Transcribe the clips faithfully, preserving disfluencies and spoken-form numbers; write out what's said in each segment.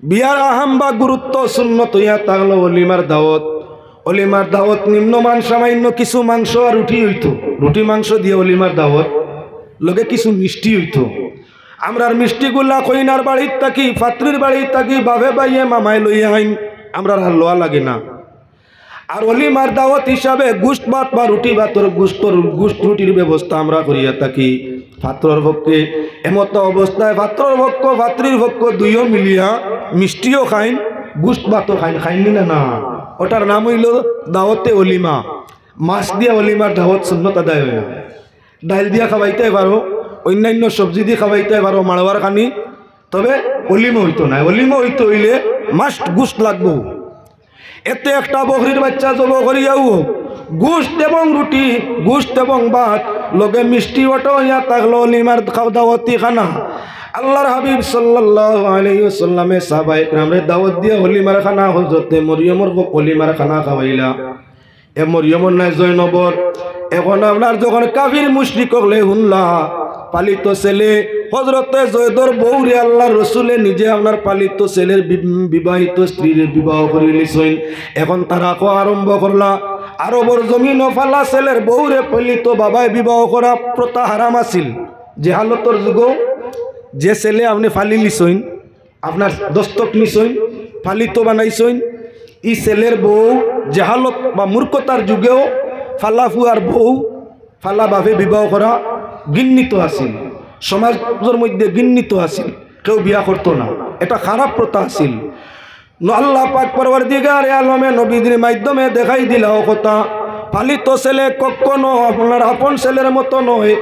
বিয়ার আহাম বা গুরুত্ব সুন্নত অইয়া থাকলো অলিমার দাওয়াত। অলিমার দাওয়াত নিম্নমান সামান্য কিছু মাংস আর রুটি অইতো, রুটি মাংস দিয়া অলিমার দাওয়াত, লগে কিছু মিষ্টি অইতো। আমরার মিষ্টিগুলা কইনার বাড়িত থাকি, পাত্রীর বাড়িত থাকি, বাফে ভাইয়ে মামায় লইয়া আইন, আমরার আর লওয়া লাগে না। আর অলিমার দাওয়াত হিসাবে গুস্ত ভাত বা রুটি ভাতর গুস্তর, গুস্ত রুটির ব্যবস্থা আমরা করিয়া থাকি। পাত্রর পক্ষে এমত অবস্থায় পাত্রর পক্ষ, পাত্রীর পক্ষ দুইও মিলিয়া মিষ্টিও খাইন, গুস্ত ভাতও খাইন, খাইন নি না? না, ওটার নাম অইলো দাওয়াতে অলিমা। মাছ দিয়া অলিমার দাওয়াত সুন্নত আদায় অয় না। ডাইল দিয়া খাওয়াইতায় পারো, অইন্যাইন্য সবজি দি খাওয়াইতায় পারো, মাড়োয়ার খানি, তবে অলিমা অইতো নায়। অলিমা অইতো অইলে মাস্ট গুস্ত লাগবো। এতে একটা বকরির বাইচ্চা জবো করিয়াউ গুস্ত এবং রুটি, গুস্ত এবং ভাত, লগে মিষ্টি, ওটা অইয়া থাকলো অলিমার খাও-, দাওয়াতি খানা। আল্লাহর হাবিব সাল্লাল্লাহু আলাইহি ওয়াসাল্লামে সাহাবায়ে কেরামরে দাওয়াত দিয়া অলিমার খানা, হযরতে মরিয়মর অলিমার খানা খাওয়াইলা। এ মরিয়মর নায় জয়নবর। এখন আপনার যখন কাফির মুশরিক অকলে হুনলা, পালিত ছেলে হযরতে জয়দর বউরে আল্লাহর রসুলে নিজে আপনার পালিত ছেলের বি-, বিবাহিত স্ত্রীরে বিবাহ করিলিছইন। এখন তারা কওয়া আরম্ভ করলা, আরবর জমিনো পালা ছেলের বউরে পালিত বাবায় বিবাহ করা প্রথা হারাম আছিল। জেহালতর যুগো যে ছেলে আপনে পালিলিছইন, আপনার দস্তক নিছইন, পালিত বানাইছইন, ই ছেলের বউ জেহালত বা মূর্খতার যুগেও পালা ফুয়ার বউ পালা বাফে বিবাহ করা ঘৃণিত আছিল, সমাজর মধ্যে ঘৃণিত আছিল, কেউ বিয়া করতো না, এটা খারাপ প্রথা আছিল। ন-, আল্লাহ পাক পরওয়ারদিগারে আলমে নবীজির মাধ্যমে দেখাই দিলা অউ কথা, পালিত ছেলে কখনো আপনার আপন ছেলের মতো নয়।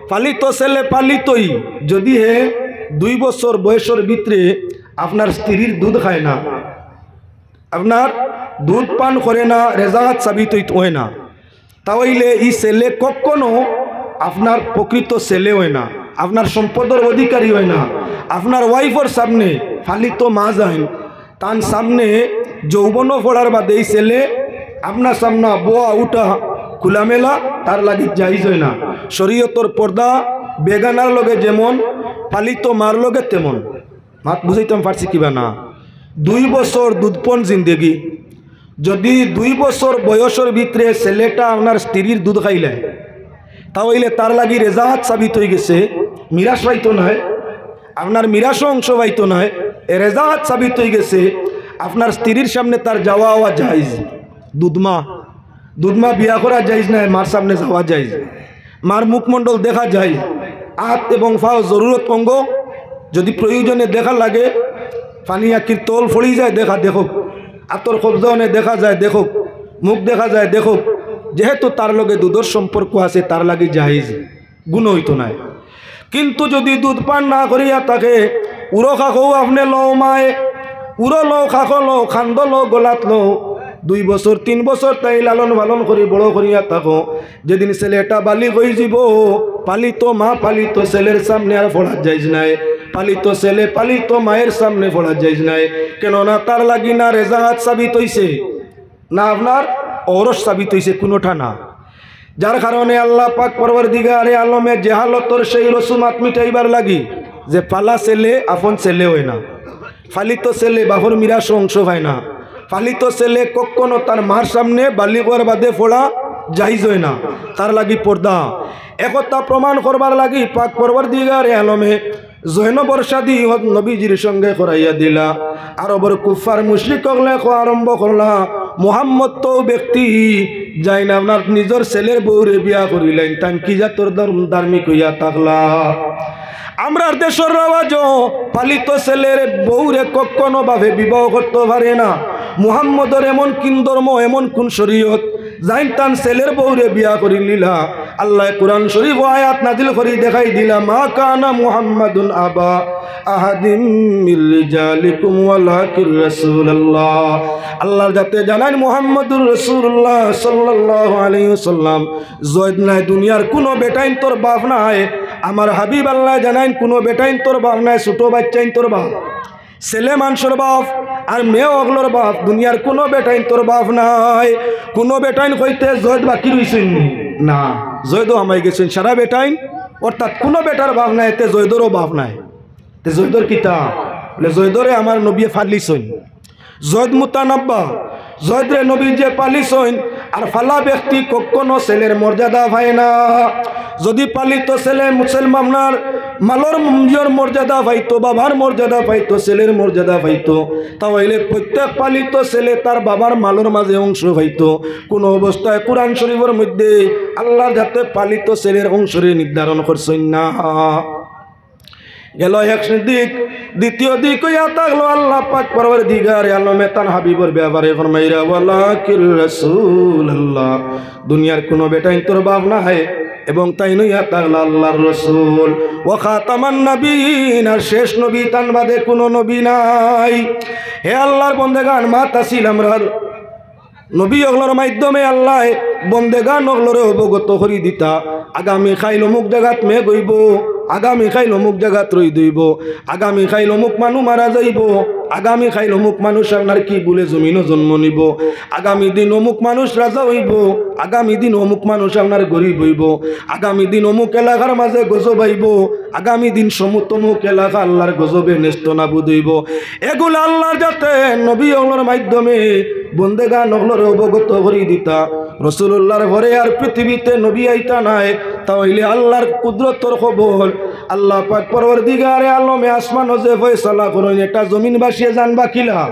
পালিত ছেলে পালিতই, যদি হে দুই বছর বয়সর ভিতরে আপনার স্ত্রীর দুধ খায় না, আপনার দুধ পান করে না, রেজাআত সাবিত অইত-, অয় না, তা অইলে ই ছেলে কখনো আপনার প্রকৃত ছেলে অয় না, আপনার সম্পদর অধিকারী অয় না। আপনার ওয়াইফর সামনে, পালিত মা যাইন, তান সামনে যৌবনো পড়ার বাদে ই ছেলে আপনার সামনে বওয়া উঠা খোলামেলা তার লাগি জায়েজ অয় না। শরীয়তর পর্দা বেগানার লগে যেমন, পালিত মার লগে তেমন। মাত বুঝাইতাম পারছি কিবা না? দুই বছর দুধপন জিন্দেগি, যদি দুই বছর বয়সর ভিতরে ছেলেটা আপনার স্ত্রীর দুধ খাইলায়, তা অইলে তার লাগি রেজাআত সাবিত অইগেছে, মিরাস পাইতো নায়, আপনার মিরাসও অংশ পাইতো নায়। এ রেজাআত সাবিত অইগেছে, আপনার স্ত্রীর সামনে তার যাওয়া আওয়া জায়েজ। দুধমা, দুধমা বিয়া করা জায়েজ নায়, মার সামনে যাওয়া জায়েজ, মার মুখমণ্ডল দেখা জায়েজ, আত এবং পাও জরুরত অঙ্গ, যদি প্রয়োজনে দেখা লাগে, পানি আখির তল পড়ি যায়, দেখা দেখউক, আতর কবজা অনে দেখা যায় দেখউক, মুখ দেখা যায় দেখউক, যেহেতু তার লগে দুধর সম্পর্ক আছে, তার লাগি জায়েজ, গুনা অইতো নায়। কিন্তু যদি দুধ পান না করিয়া থাকে, উরো খাখো আপনে লও মায়, উরো লও, খাখো লও, খান্দ লও, গলাত লও, দুই বছর তিন বছর তাই লালন পালন করি বড় করিয়া থাকো, যেদিন ছেলেটা বালিগ অইযিবো, পালিত মা পালিত ছেলের সামনে আর পড়া জায়েজ নায়, পালিত ছেলে পালিত মায়ের সামনে পড়া জায়েজ নায়। কেননা তার লাগি না রেজাআত সাবিত অইছে, না আপনার ঔরস সাবিত অইছে, কুনোটা না। যার কারণে আল্লাহ পাক পরওয়ারদিগারে আলমে জেহালতর সেই রসুমাত মিটাইবার লাগি যে পালা ছেলে আপন ছেলে অয় না, পালিত ছেলে বাফর মিরাসও অংশ পায় না, পালিত ছেলে কখনো তার মার সামনে বালিগ অওয়ার বাদে পড়া জায়েজ অয় না, তার লাগি পর্দা। একথা প্রমাণ করবার লাগি পাক পরওয়ারদিগারে আলমে জয়নবর শাদী হক নবীজির সঙ্গে করাইয়া দিলা। আরবর কুফফার মুশরিক অকলে কওয়া আরম্ভ করলা, "মুহাম্মদ তো ব্যক্তি যাইন আপনার নিজর ছেলের বউরে বিয়া করিলাইন, তাইন কি জাতর ধর্ম-, ধার্মিক অইয়া থাকলা?" আমরার দেশর রেওয়াজও পালিত ছেলের বউরে কখনো বাফে বিবাহ করতো পারে না। মুহাম্মদর এমন কুন ধর্ম, এমন কুন শরীয়ত, যাইন তান ছেলের বউরে বিয়া করিলিলা? আল্লায় কুরআন শরীফো আয়াত নাজিল করি দেখাই দিলা, "মা কানা মুহাম্মাদুন আবা আহাদিম মির রিজালিকুম ওয়ালাকির রাসূলুল্লাহ।" আল্লাহর জাতে জানাইন মুহাম্মাদুর রাসূলুল্লাহ সাল্লাল্লাহু আলাইহি ওয়াসাল্লাম। জয়দ নায় দুনিয়ার কুনু বেটাইন্তর বাফ নায়, আমার হাবিব আল্লায় জানাইন কুনু বেটাইন্তর বাফ নায়, ছোট বাইচ্চাইন্তর বাফ। ছেলে মানষর বাফ আর মেয়ে অকলর বাফ, দুনিয়ার কুনু বেটাইন্তর বাফ নায়। কুনু বেটাইন কইতে জয়দ বাকি রইছইন নি? না, জয়দও হামাই গেছইন। সারা বেটাইন, অর্থাৎ কুনু বেটার বাফ নায়, এতে জয়দরও বাফ নায়। তে জয়দর কিতা? বলে, জয়দরে আমার নবীয়ে পালিছইন। জয়দ মুতানাব্বা, জয়দরে নবীয়ে পালিছইন। আর পালা ব্যক্তি কখনো ছেলের মর্যাদা পায় না। যদি পালিত ছেলে মুসলমানর মালর ইয়র মর্যাদা পাইতো, বাবার মর্যাদা পাইতো, ছেলের মর্যাদা পাইতো, তা অইলে প্রত্যেক পালিত ছেলে তার বাবার মালর মাঝে অংশ পাইতো। কোনো অবস্থায় কোরআন শরীফর মধ্যে আল্লাহর যাতে পালিত ছেলের অংশরে নির্ধারণ করছইন না। গেল এক দিক। দ্বিতীয় দিক অইয়া থাকলো আল্লাহ পাক পরওয়ারদিগারে আলমে তান হাবিবর ব্যাপারে ফরমাইরা, "ওয়ালাকিন রাসূলুল্লাহ।" দুনিয়ার কোনো বেটাইন্তর বাপ নায় এবং তাইন অইয়া থাকলা আল্লাহর রসুল। "ওয়া খাতামান নাবিয়্যিন", আর শেষ নবী, তান বাদে কোনো নবী নাই। হে আল্লাহর বন্দেগান, মাত আছিল আমরার নবী অকলর মাধ্যমে আল্লায় বন্দেগান অকলরে অবগত করি দিতা, আগামী কাইল অমুক জাগাত মেঘ অইবো, আগামী কাইল অমুক জাগাত রইদ অইবো, আগামী কাইল অমুক মানুষ মারা যাইবো, আগামী কাইল অমুক মানুষ আপনার কিবুলে জমিনো জন্ম নিবো, আগামী দিন অমুক মানুষ রাজা অইবো, আগামী দিন অমুক মানুষ আপনার গরিব অইবো, আগামী দিন অমুক এলাকার মাঝে গজব আইবো, আগামী দিন সমুক তমুক এলাকা আল্লাহর গজবে নেস্ত নাবুদ অইবো। এগুলা আল্লাহর যাতে নবী অকলর মাধ্যমে বন্দেগান অকলরে অবগত করি দিতা। রসুলুল্লাহর পরে আর পৃথিবীতে নবী আইতা নায়, তা অইলে আল্লাহর কুদরতর খবর। আল্লাহ পাক পরওয়ারদিগারে আলমে আসমানো যে ফয়সালা করইন, এটা জমিনবাসীয়ে জানবা কিলা?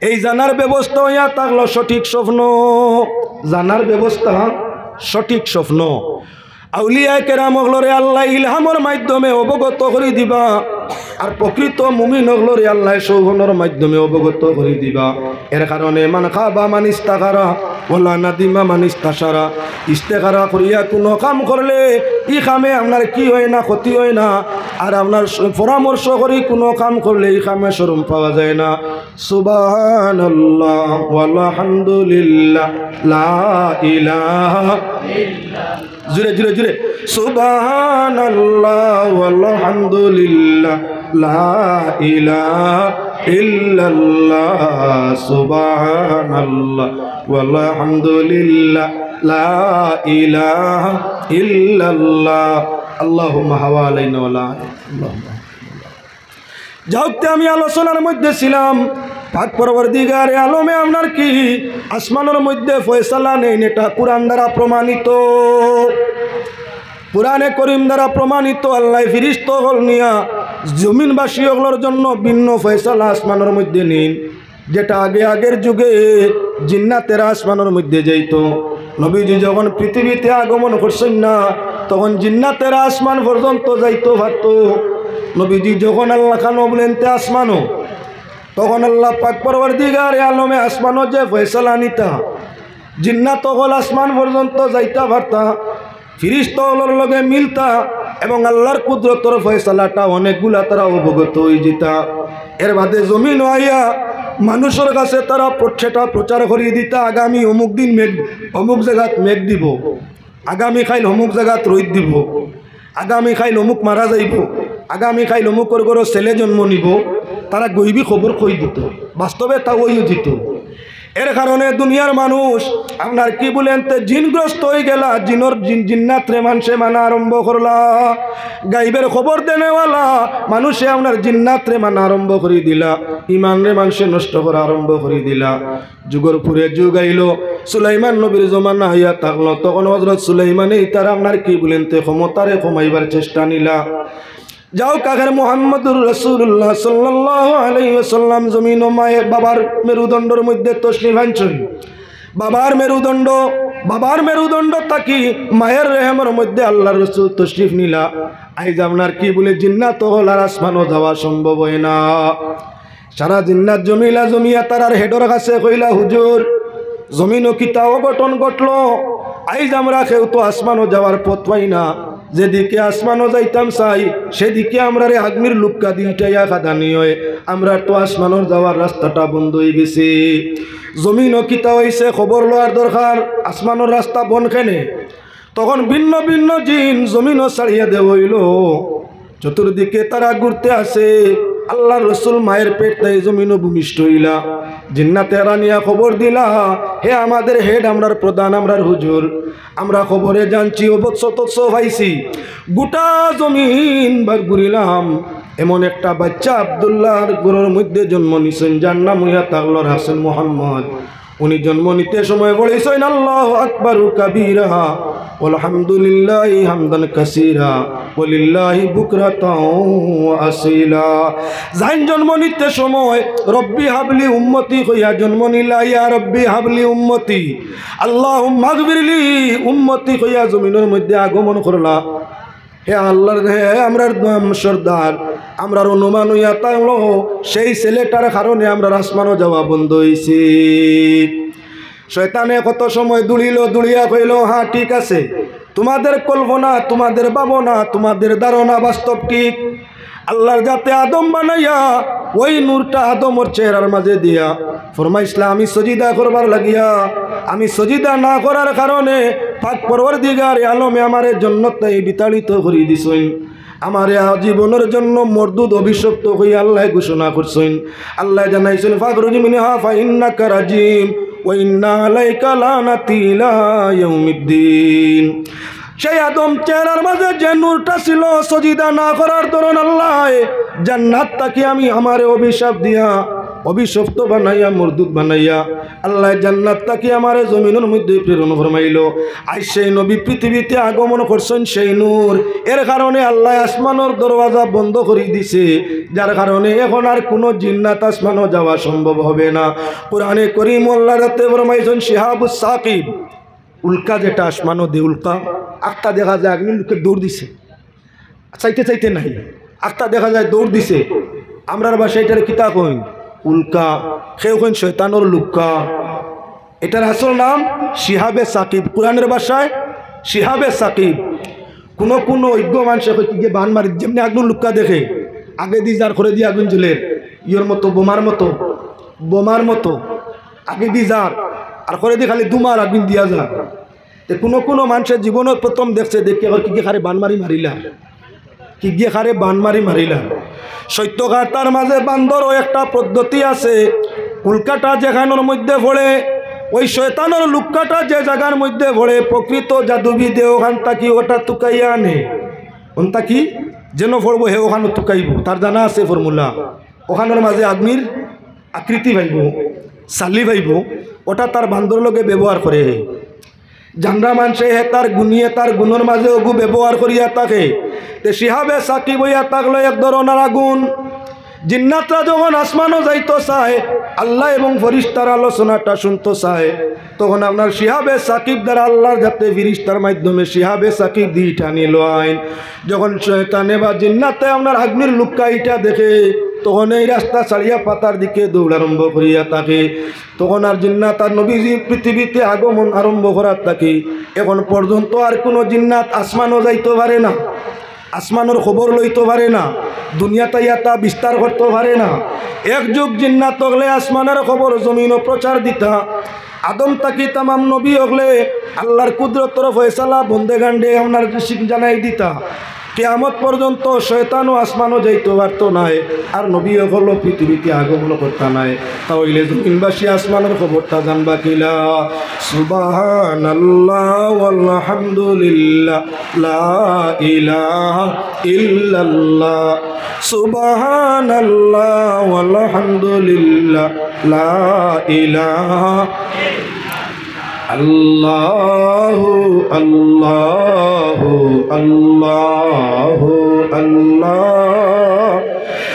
এই জানার ব্যবস্থা অইয়া থাকলো সঠিক স্বপ্ন, জানার ব্যবস্থা সঠিক স্বপ্ন। আউলিয়ায়ে কেরাম অকলরে আল্লায় ইলহামর মাধ্যমে অবগত করি দিবা, আর প্রকৃত মুমিন অকলরে আল্লায় সৌহনর মাধ্যমে অবগত করি দিবা। এর কারণে মান খাবা মান ইস্তাখারা, ওয়ালা নাদিমা মান ইস্তাশারা। ইস্তেখারা করিয়া কোনো কাম করলে ই কামে আপনার কি হয় না, ক্ষতি হয় না, আর আপনার স-, পরামর্শ করি কোনো কাম করলে ই কামে শরম পাওয়া যায় না। সুবহানাল্লাহ ওয়াল হামদুলিল্লাহ, লা ইলাহা। জুরে, জুরে, জুরে। সুবহানাল্লাহ ওয়াল হামদুলিল্লাহ, লা ইলাহা ইল্লাল্লাহ। সুবহানাল্লাহ ওয়াল হামদুলিল্লাহ, লা ইলাহা ইল্লাল্লাহ। আল্লাহুম্মা হাওয়ালাইনা ওয়ালা আলাইনা। যাউক তে, আমি আলোচনার মধ্যে ছিলাম, পাক পরওয়ারদিগারে আলমে আপনার কি আসমানর মধ্যে ফয়সালা নেইন, এটা কোরআন দ্বারা প্রমাণিত। কোরআনে করিম দ্বারা প্রমাণিত। আল্লায় ফিরিস্তা অকল নিয়া জমিনবাসী অকলর জন্য ভিন্ন ফয়সালা আসমানর মধ্যে নেইন। যেটা আগে আগের যুগে জিন্নাতেরা আসমানর মধ্যে যাইতো। নবীজি যখন পৃথিবীতে আগমন করছইন না, তখন জিন্নাতেরা আসমান পর্যন্ত যাইতো পারতো। নবীজি যখন আল্লাহ খানো বলেন তে আসমানো, তখন আল্লাহ পাক পরওয়ারদিগারে আলমে আসমানো যে ফয়সালা নিতা, জিন্নাত অকল আসমান পর্যন্ত যাইতা পারতা। ফিরিস্তা অকলর লগে মিলতা এবং আল্লাহর কুদরতর ফয়সালাটা অনেকগুলা তারা অবগত অইযিতা। এর বাদে জমিনো আইয়া মানুষর কাছে তারা প্র-, সেটা প্রচার করি দিতা, আগামী অমুক দিন মেঘ, অমুক জাগাত মেঘ দিবো, আগামী কাইল অমুক জাগাত রইদ দিবো, আগামী কাইল অমুক মারা যাইবো, আগামী কাইল অমুকর ঘরো ছেলে জন্ম নিবো, তারা গইবি খবর কই দিতো, বাস্তবে তা অইও দিতো। এর কারণে দুনিয়ার মানুষ আপনার কি বলেন তে জিনগ্রস্ত অইগেলা, জিনর জিন, জিন্নাতরে মানষে মানা আরম্ভ করলা। গাইবের খবর দেনেওয়ালা মানুষে আপনার জিন্নাতরে মানা আরম্ভ করি দিলা, ইমানরে মানষে নষ্ট করা আরম্ভ করি দিলা। যুগর পরে যুগ আইলো, সুলাইমান নবীর জমানা আইয়া থাকলো, তখন হযরত সুলাইমানে ইতার আপনার কি বলেন তে ক্ষমতারে কমাইবার চেষ্টা নিলা। যাউক, আখের মুহাম্মদুর রাসূলুল্লাহ সাল্লাল্লাহু আলাইহি ওয়াসাল্লাম জমিনো মায়ে বাবার মেরুদণ্ডর মধ্যে তশরিফ আনছইন। বাবার মেরুদণ্ড, বাবার মেরুদণ্ড থাকি মায়ের রেহেমর মধ্যে আল্লাহর রসুল তশরিফ নিলা। আইজ আপনার কি বলে জিন্নাত অকল আর আসমানো যাওয়া সম্ভব হয় না। সারা জিন্নাত জমিলা, জমিয়া তারার হেডর কাছে কইলা, "হুজুর, জমিনো কিতা অঘটন ঘটলো? আইজ আমরা কেউ তো আসমানো যাওয়ার পথ পাই না। যেদিকে আসমানো যাইতাম চাই, সেদিকে আমরারে আগ্নির লুক্কা দি ইটাইয়া কাদানি অয়। আমরার তো আসমানোর যাওয়ার রাস্তাটা বন্ধ অইগেছে। জমিনো কিতা অইছে, খবর লওয়ার দরকার। আসমানোর রাস্তা বন্ধ কেনে?" তখন ভিন্ন ভিন্ন জিন জমিনো ছাড়িয়া দেওয়া অইলো। চতুর্দিকে তারা ঘুরতে আছে। আল্লাহর রসুল মায়ের পেট থাকি জমিনো ভূমিষ্ঠ অইলা। জিন্নাতেরা নিয়া খবর দিলা, "হে আমাদের হেড, আমরার প্রধান, আমরার হুজুর, আমরা খবরে জানছি, অবশ্য তথ্য পাইছি, গোটা জমিন বার ঘুরিলাম, এমন একটা বাচ্চা আব্দুল্লাহর ঘরর মধ্যে জন্ম নিছইন, যার নাম অইয়া থাকলো রাসুল মুহাম্মদ। উনি জন্ম নিতে সময় পড়ছইন আল্লাহু আকবার কাবীরা, ওয়ালহামদুলিল্লাহি হামদান কাসীরা, ওয়ালিল্লাহি বুকরাতাও ওয়া আসীলা। যাইন জন্ম নিতে সময় রব্বি হাবলি উম্মতি কইয়া জন্ম নিলা, ইয়া রব্বি হাবলি উম্মতি, আল্লাহুম্মাগফিরলি উম্মতি কইয়া জমিনর মধ্যে আগমন করলা। হে আল্লাহর, হে আমরার দম সর্দার, আমরার অনুমান অইয়া থাকলো সেই ছেলেটার কারণে আমরার আসমানো যাওয়া বন্ধ অইছে। শয়তানে কত সময় দুড়িলো, দুড়িয়া কইলো, "হ্যাঁ, ঠিক আছে, তোমাদের কল্পনা, তোমাদের ভাবনা, তোমাদের ধারণা বাস্তব ঠিক।" আল্লাহর জাতে আদম বানাইয়া ওই নূরটা আদমর চেহারার মাঝে দিয়া ফরমাইছলা, "আমি সজিদা করবার লাগিয়া, আমি সজিদা না করার কারণে পাক পরওয়ারদিগারে আলমে আমারে জন্নত থাকি বিতাড়িত করি দিছইন, আমারে আজীবনর জন্য মরদুদ, অভিশপ্ত কইয়া আল্লায় ঘোষণা করছইন।" আল্লায় জানাইছইন, "ফাখরুজ মিনহা ফাইন্নাকা রাজিম, ওয়া ইন্না আলাইকা লানাতি ইলা ইয়াউমিদ্দিন।" সেই আদম চেহারার মাঝে যে নূরটা ছিল, সজিদা না করার দরুন আল্লায় জান্নাত থাকি আমি আমারে অভিশাপ দিয়া, অভিশপ্ত বানাইয়া, মরদুদ বানাইয়া আল্লায় জান্নাত থাকি আমারে জমিনর মধ্যে প্রেরণ ফরমাইলো। আইজ সেই নবী পৃথিবীতে আগমন করছইন সেই নূর, এর কারণে আল্লায় আসমানর দরওয়াজা বন্ধ করি দিছে, যার কারণে এখন আর কোনো জিন্নাত আসমানো যাওয়া সম্ভব হবে না। কোরআনে করিম আল্লাহর জাতে ফরমাইছইন, শিহাবুস সাকিব, উল্কা যেটা আসমানো দে, উল্কা, আখতা দেখা যায় আগুন লুকে দৌড় দিছে, চাইতে চাইতে নাই, আখতা দেখা যায় দৌড় দিছে। আমরার ভাষায় এটারে কিতা কইন? উল্কা। কেউ কইন শয়তানর লুক্কা। এটার আসল নাম শিহাবে সাকিব, কোরআনের ভাষায় শিহাবে সাকিব। কোনো কোনো অজ্ঞ মানষে কয়, "কিগিয়ে বান মারি", যেমনে আগুন লুক্কা দেখে, আগেদি যার, করেদি আগুন জ্বলের, ইয়র মতো, বোমার মতো, বোমার মতো, আগেদি যার, আর করেদি খালি দুমার আগুন দিয়া যার। তে কোনো কোনো মানষে জীবনর প্রথম দেখছে, দেখিয়া কয়, "কিগিয়ে কারে বান মারি মারিলা, কিগিয়ে কারে বান মারি মারিলা।" সত্য কথার মাঝে বান্দরও একটা পদ্ধতি আছে। উল্কাটা যেখানর মধ্যে পড়ে, ওই শয়তানর লুক্কাটা যে জাগার মধ্যে পড়ে, প্রকৃত জাদুবিদে ওখান থাকি ওটা তুকাইয়া আনে। ওখান থাকি যেন পড়বো, হে ওখানো তুকাইবো, তার জানা আছে ফর্মুলা। ওখানর মাঝে আগুনর আকৃতি পাইবো, ছালি পাইবো, ওটা তার বান্দর লগে ব্যবহার করে। জানরা মানষে হে তার গুনিয়ে তার গুনর মাঝে ওগু ব্যবহার করিয়া থাকে। তে শিহাবে সাকিব অইয়া থাকলো এক ধরনর আগুন। জিন্নাতরা যখন আসমানো যাইতো চায়, আল্লাহ এবং ফিরিস্তার আলোচনাটা শুনতো চায়, তখন আপনার শিহাবে সাকিব দ্বারা আল্লাহর জাতে ফিরিস্তার মাধ্যমে শিহাবে সাকিব দি টানি লইন। যখন শয়তানে বা জিন্নাতে আপনার আগুনর লুক্কা ইটা দেখে, তখন এই রাস্তা ছাড়িয়া পাতার দিকে দৌড় আরম্ভ করিয়া থাকে। তখন আর জিন্নাত আর নবীজি পৃথিবীতে আগমন আরম্ভ করার থাকি এখন পর্যন্ত আর কোনো জিন্নাত আসমানো যাইতো পারে না, আসমানর খবর লইতো পারে না, দুনিয়াত আইয়া তা বিস্তার করতো পারে না। এক যুগ জিন্নাত অকলে আসমানর খবর জমিনো প্রচার দিতা। আদম থাকি তামাম নবী অকলে আল্লাহর কুদরতর ফয়সালা বন্দেগানরে আপনার জানাই দিতা। কিয়ামত পর্যন্ত শয়তানও আসমানো যাইতো পারতো নায়, আর নবী অকলও পৃথিবীতে আগমন করতা নায়। তা অইলে জমিনবাসী আসমানর খবরটা জানবা কিলা? সুবহানাল্লাহ ওয়ালহামদুলিল্লাহ, লা ইলাহা ইল্লাল্লাহ। সুবহানাল্লাহ ওয়ালহামদুলিল্লাহ, লা ইলাহা আল্লাহু, আল্লাহু, আল্লাহু, আল্লাহ,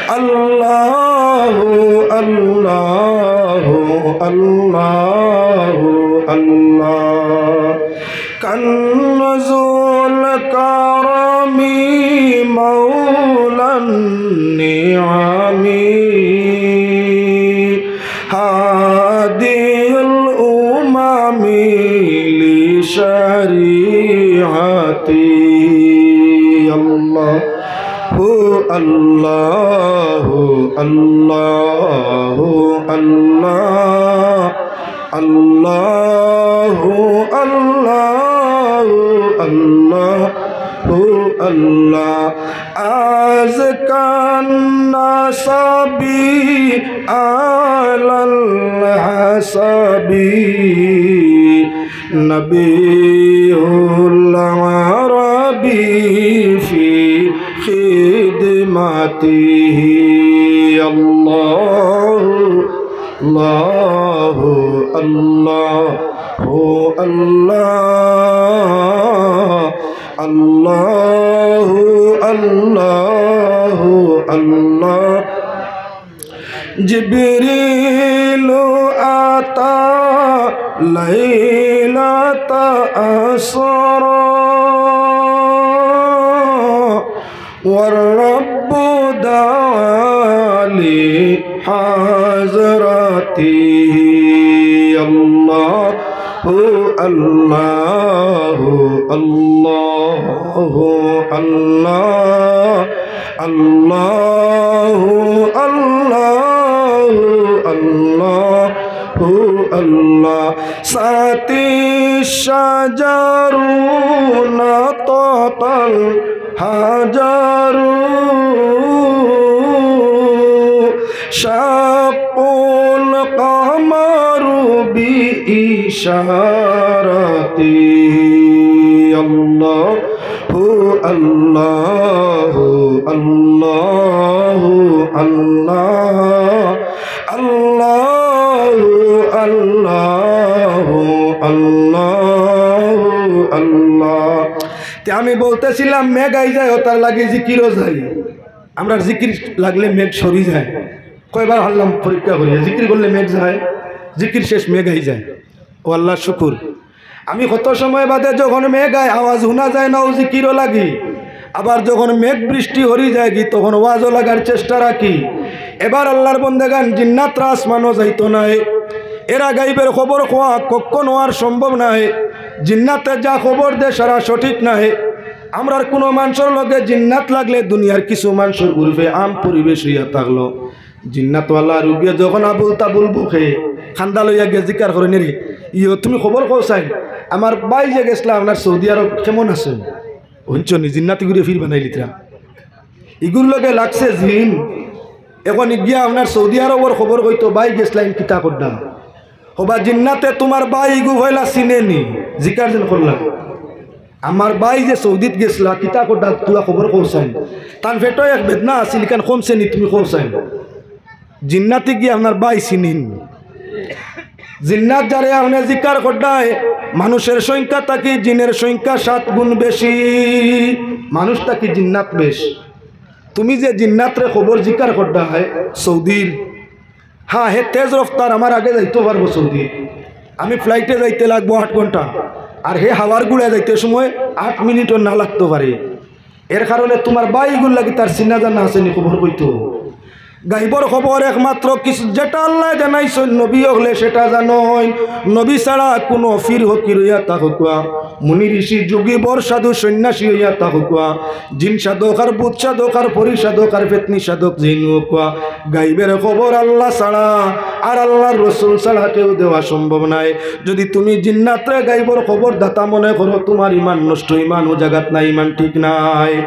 আল্লাহু, আল্লাহু, আল্লাহু, আল্লাহ। كنز الكرم مولى النعم، هادي الأمم لشريعتي. الله، الله، الله، الله، الله، الله، الله، الله. أزكى النسب على الحسب، نبي العرب في خدمة الله، الله، الله، الله، الله، الله، الله. جبريل أتى ليلة أسرى، والرب دعا لحضرته. الله، الله، الله، الله، الله، الله، الله. ساطع الشجر نطق الحجر، شق القمر بإشارته. الله، الله، الله، الله، الله، الله، الله। তে আমি বলতেছিলাম, মেঘ আই যায়, ওটার লাগি জিকিরও যায়। আমরার জিকির লাগলে মেঘ সরি যায়। কয়বার হারলাম পরীক্ষা করিয়া, জিকির করলে মেঘ যায়, জিকির শেষ মেঘ আই যায়। ও আল্লাহ শুকুর, আমি কত সময় বাদে যখন মেঘ আয়, আওয়াজ হুনা যায় না, ও জিকিরও লাগি। আবার যখন মেঘ বৃষ্টি হরি যায়গি, তখন ওয়াজও লাগার চেষ্টা রাখি। এবার আল্লাহর বন্দেগান, জিন্নাতরা আসমানও যাইতো নায়, এরা গাইবের খবর কওয়া কখনো আর সম্ভব নায়। জিন্নাতে যা খবর দে, সারা সঠিক নায়। আমরার কোনো মানষর লগে জিন্নাত লাগলে দুনিয়ার কিছু মানষর উরফে আম পরিবেশ হইয়া থাকলো। জিন্নাতওয়ালা রুগিয়ে যখন আবুল তাবুল বুকে খান্দা লইয়া গিয়া জিকার করে, "রে, ইয়ো তুমি খবর কও চাইন, আমার ভাই যে গেছলা আপনার সৌদি আরব কেমন আছে?" হুনছো নি, জিন্নাতি ঘুরে ফির বানাইলিতরা। ইগুর লগে লাগছে জিন। এখন ইগিয়া আপনার সৌদি আরবর খবর কইতো, "ভাই গেছলাইন কিতা করডা?" হবা জিন্নাতে, "তোমার ভাই ইগু পয়লা চিনে নি?" জিকার যেন করলা, "আমার ভাই যে সৌদিত গেছলা, কিতা করডা, তুলা খবর কও চাইন। তান পেটো এক বেদনা আছিল, ইখান কমছে নি, তুমি কও চাইন।" জিন্নাতে গিয়া আপনার ভাই চিনিন। জিন্নাত যারে আপনে জিকার করডায়, মানুষের সংখ্যা থাকি জিনের সংখ্যা সাত গুণ বেশি। মানুষ থাকি জিন্নাত বেশ। তুমি যে জিন্নাতরে খবর জিকার করডায় সৌদির, হ্যাঁ, হে তেজ রফতার, আমার আগে যাইতো পারবো সৌদি। আমি ফ্লাইটে যাইতে লাগবো আট ঘন্টা, আর হে হাওয়ার গুড়ায় যাইতে সময় আট মিনিটও না লাগতো পারে। এর কারণে তোমার ভাইগুর লাগি তার চিনা জানা আছে নি খবর কইতো। গাইবর খবর একমাত্র কিছু যেটা আল্লায় জানাইছইন, নবী অকলে সেটা জানইন। নবী ছাড়া কুনু ফির ফকির অইয়া থাকউক্কা, মুনি ঋষি, যোগী, বর সাধু, সন্ন্যাসী অইয়া থাকউক্কা, জিন সাধক আর ভূত সাধক আর পরী সাধক আর পেতনি সাধক যেইন অউক্কা, গাইবের খবর আল্লা ছাড়া আর আল্লার রসুল ছাড়া কেউ দেওয়া সম্ভব নায়। যদি তুমি জিন্নাতরে গাইবর খবর দাতা মনে করো, তোমার ইমান নষ্ট, ইমান অউ জাগাত নাই, ইমান ঠিক নাই।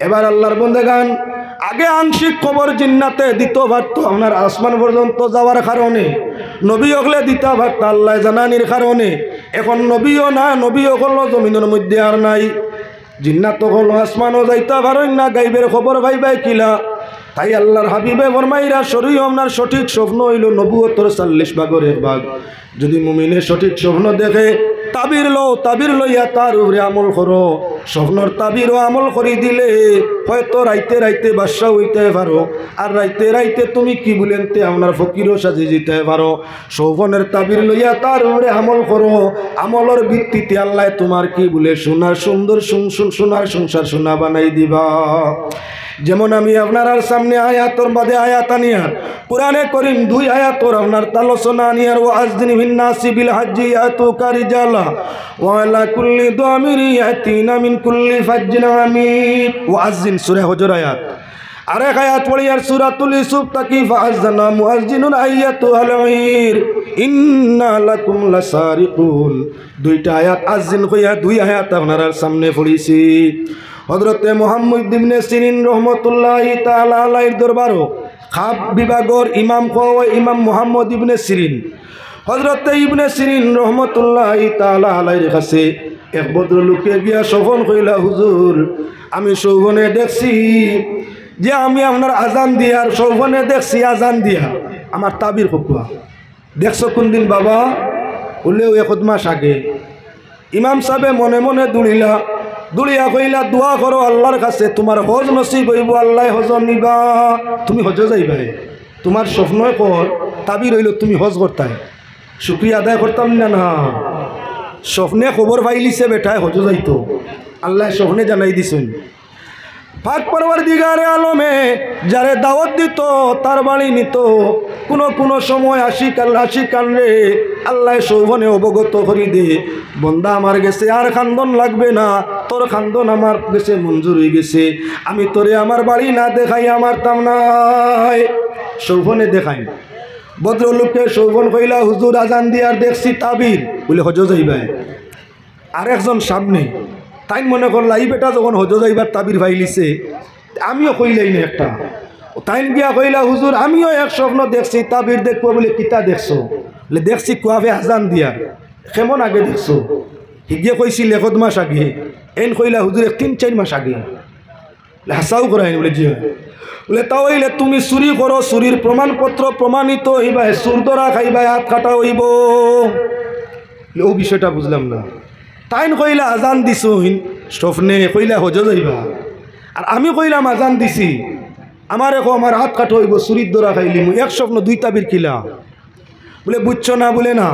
এবার আল্লার বন্দেগান, আগে আংশিক খবর জিন্নাতে দিতো পারতো আপনার আসমান পর্যন্ত যাওয়ার কারণে, নবী অকলে দিতা পারতা আল্লায় জানানির কারণে। এখন নবীও না, নবী অকলও জমিনর মধ্যে আর নাই। জিন্নাত অকল আসমানও যাইতা পারইন না, গাইবের খবর পাইবায় কিলা? তাই আল্লার হাবিবে ফরমাইরা, শরীয়ত আপনার সঠিক স্বপ্ন অইলো নবুয়তর চল্লিশ ভাগর এক ভাগ। যদি মুমিনে সঠিক স্বপ্ন দেখে, তাবির লও, তাবির লইয়া তার উপরে আমল করো। স্বপ্নর তাবিরও আমল করি দিলে হয়তো রাইতে রাইতে বাদশা অইতে পারো, আর রাইতে রাইতে তুমি কি বুলেনতে আপনার ফকিরও সাজি যিতে পারো। স্বপ্নর তাবির লইয়া তার উপরে আমল করো, আমলর ভিত্তিতে আল্লায় তোমার কি বুলে সোনার সুন্দর সুন-, সুন-, সোনার সংসার সোনা বানাই দিবা। যেমন আমি আপনারার সামনে আয়াতর বাদে আয়াত আনিয়ার, কোরআনে করিম দুই আয়াতর আপনার আলোচনা আনিয়ার, "ওয়া আযযিন ফিন নাসি বিল হাজ্জি ইয়াতুকা রিজালা ওয়া আলা কুল্লি দামিরি ইয়াতিনা মিন কুল্লি ফাজ্জিন আমিক।" ওয়া আযযিন, সূরা হজর আয়াত। আরেক আয়াত পড়িয়ার সূরাতুল ইউসুফ থাকি, "ফাআজ্জানা মুআজ্জিনুন আইয়াতুহাল ঈর ইন্না লাকুম লাসারিকুন।" দুইটা আয়াত আযযিন কইয়া দুই আয়াত আপনারার সামনে পড়িছি। হযরতে মুহাম্মদ ইবনে সিরিন রহমতুল্লাহি তাআলা আলাইহির দরবারো খাব বিভাগর ইমাম কওয়া ইমাম মুহাম্মদ ইবনে সিরিন। হযরতে ইবনে সিরিন রহমতুল্লাহি তাআলা আলাইহির কাছে এক ভদ্রলোকে গিয়া স্বপন কইলা, "হুজুর, আমি স্বপনে দেখছি যে আমি আপনার আজান দিয়ার সৌফনে দেখছি আজান দিয়া, আমার তাবির কউক্কা। দেখছো কুনদিন বাবা? বুলে, "অউ এক মাস আগে।" ইমাম সাবে মনে মনে দুড়িলা, দুড়িয়া কইলা, "দোয়া করো আল্লার কাছে, তুমার হজ নসিব অইবো, আল্লায় হজ নিবা, তুমি হজো যাইবায়।" তুমার স্বপ্নয় কর, তাবির অইলো তুমি হজ করতায়, শুকরিয়া আদায় করতাম না? না, স্বপ্নে খবর পাইলিছে বেটায় হজো যাইতো, আল্লায় স্বপ্নে জানাই দিছইন। পাক পরওয়ারদিগারে আলমে যারে দাওয়াত দিতো, তার বাড়ি নিতো। কুনু কুনু সময় আশিক আল-, আশিকানরে আল্লায় সৌফনে অবগত করি দে, "বন্দা আমার গেছে আর কান্দন লাগবে না, তোর কান্দন আমার গেছে মঞ্জুর অইগেছে, আমি তোরে আমার বাড়ি না দেখাইয়া মারতাম নায়।" সৌফনে দেখাইন। ভদ্রলোকে সৌফন কইলা, "হুজুর, আজান দিয়ার দেখছি তাবির।" বুলে, "হজো যাইবায়।" আরেকজন সামনে, তাইন মনে করলা, "ই বেটা যখন হজো যাইবার তাবির পাইলিছে, আমিও কইলাই না একটা।" তাইন গিয়া কইলা, "হুজুর, আমিও এক স্বপ্ন দেখছি, তাবির দেখবো।" বুলে, "কিতা দেখছো?" বুলে, "দেখছি কুয়াফে আজান দিয়ার।" "কেমন আগে দেখছো?" হিগে কইছিল, "এক মাস আগে।" এইন কইলা, "হুজুর, এক তিন চাইর মাস আগে।" বুলে, "হাছাউ কইরায়নি?" বুলে, "জি অয়।" বুলে, "তা অইলে তুমি চুরি করো, চুরির প্রমাণপত্র প্রমাণিত অইবায়, চুর ধরা খাইবায়, আত কাটা অইবো।" বুলে, "অউ বিষয়টা বুঝলাম না।" তাইন কইলা, "আজান দিছইন স্বপ্নে, কইলা হজো যাইবা, আর আমি কইলাম আজান দিছি, আমারে কও আমার আত কাটা অইবো, চুরির ধরা খাইলিমু, এক স্বপ্ন দুই তাবির কিলা?" বুলে, "বুঝছো না?" বুলে, "না।"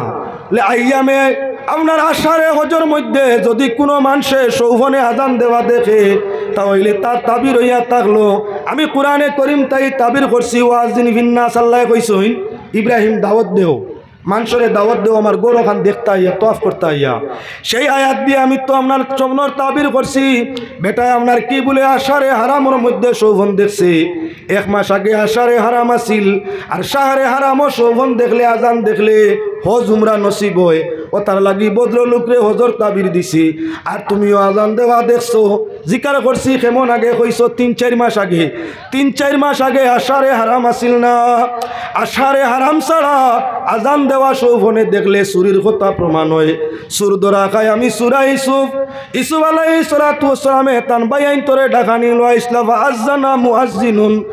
বুলে, "আইয়ামে আপনার আশারে হজর মধ্যে যদি কুনু মানষে সৌফনে আজান দেওয়া দেখে, তা অইলে তার তাবির অইয়া থাকলো। আমি কোরআনে করিম তাই তাবির করছি, ওয়াজিন ফিন্নাস, আল্লায় কইছইন, ইব্রাহিম দাওয়াত দেও, মানষরে দাওয়াত দেও, আমার ঘর অখান দেখতা আইয়া, তওয়াফ করতা আইয়া। সেই আয়াত দিয়া আমি তো আপনার স্বপ্নর তাবির করছি।" বেটায় আপনার কি বুলে আশারে হারামর মধ্যে সৌফন দেখছে। এক মাস আগে আশারে হারাম আছিল, আর শাহরে হারামো সৌফন দেখলে, আজান দেখলে হজ উমরা নসিব অয়। অতার লাগি ভদ্রলোকরে হজর তাবির দিছি। আর তুমিও আজান দেওয়া দেখছো, জিকার করছি কেমন আগে, কইছো তিন চাইর মাস আগে। তিন চাইর মাস আগে আশারে হারাম আছিল না? আশারে হারাম ছাড়া আজান দেওয়া সৌফনে দেখলে চুরির কথা প্রমাণ অয়। চুর ধরা খায় আমি চুরা ইউসুফ। ইউসুফ আলাইহিস সালাতু ওয়াস সালামে তান ভাইয়াইন্তরে ডাকানি লইয়া আইছলা, ফাআজ্জানা মুআজ্জিনুন